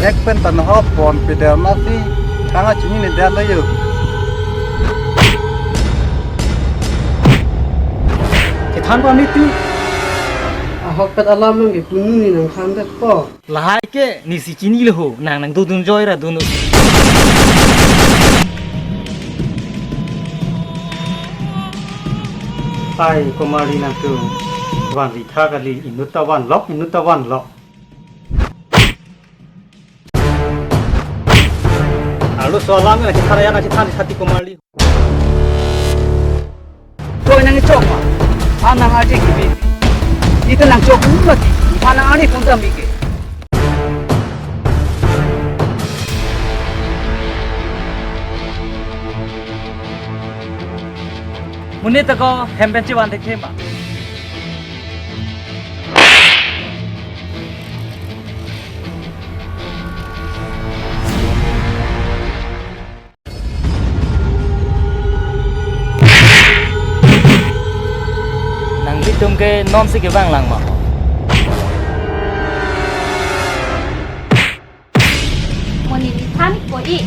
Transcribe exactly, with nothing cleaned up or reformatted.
Ek pen ta nahok pon peder nasi, tanga chinine dan do yo. Kethan pa mitu. Ahokpet alam nangkepu, neli nangthandet po. Lahai ke nesi chinilo ho, nang nangdodun joi ra dun. Ai, Komarli nangtum vanri tha kali, inut ta vanlok, inut ta vanlok. Arloso alam nangchethan ya, nangchethan sati Komarli. Toi nangchok ma? An nang-arje kibi. Ita nangchok dun lagi. An nang-arje pon ta mi ke. Monit ako hem pen chevan thekthe ma? Nanglitum ke nomsi kevang lang ma ho? Monit ni than ko i.